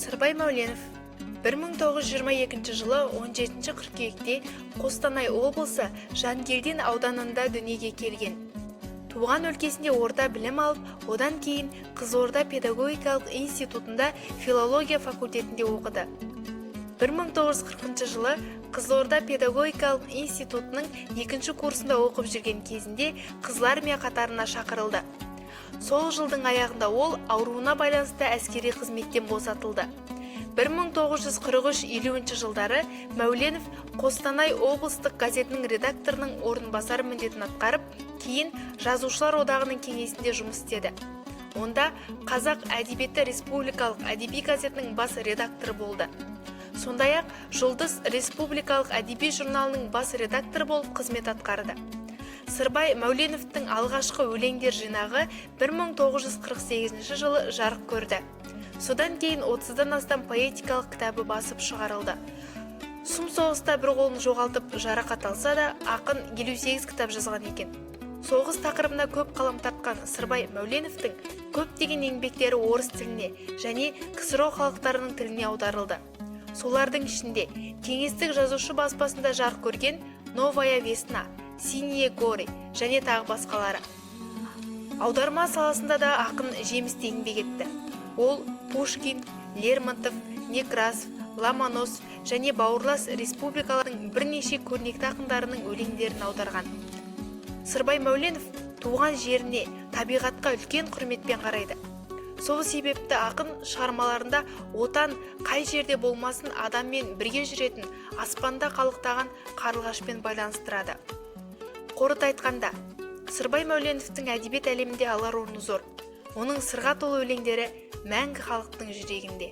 Сырбай Мәуленов 1922 жылы 17 қыркүйекте Қостанай облысы Жангелдин ауданында дүниеге келген. Туған өлкесінде орта білім алып, одан кейін Қызылорда педагогикалық институтында филология факультетінде оқыды. 1940 жылы Қызылорда педагогикалық институтының екінші курсында оқып жүрген кезінде Қызыл Армия қатарына шақырылды. Сол жылдың аяғында ол ауруына байланысты әскери қызметтен босатылды. 1943-50 жылдары Мәуленов Қостанай облыстық газетінің редакторының орынбасары міндетін атқарып, кейін Жазушылар одағының кеңесінде жұмыс істеді. Онда «Қазақ әдебиеті» республикалық әдеби газетінің бас редакторы болды. Сондай ақ «Жұлдыз» республикалық әдеби журналының бас редакторы болып қызмет атқарды. Сырбай Мәуленовтің алғашқы өлеңдер жинағы 1948 жылы жарық көрді. Содан кейін 30-дан астам поэтикалық кітабы басып шығарылды. Сұм соғыста бір қолын жоғалтып, жарақат алса да, ақын 58 кітап жазған екен. Соғыс тақырыбына көп қалам тартқан Сырбай Мәуленовтің көптеген еңбектері орыс тіліне және КСРО халықтарының тіліне аударылды. Солардың ішінде кеңестік жазушы баспасында жарық көрген «Новая весна», «Синие горы» және тағы басқалары. Аударма саласында да ақын жемісті еңбек етті. Ол Пушкин, Лермонтов, Некрасов, Ломоносов және бауырлас республикалардың бірнеше көрнекті ақындарының өлеңдерін аударған. Сырбай Мәуленов туған жеріне, табиғатқа үлкен құрметпен қарайды. Сол себепті ақын шығармаларында отан қай жерде болмасын адаммен бірге жүретін аспанда қалықтаған қарлығашпен байланыстырады. Қорыта айтқанда, Сырбай Мәуленовтің әдебиет әлемінде алар орны зор. Оның сырға толы өлеңдері мәңгі халықтың жүрегінде.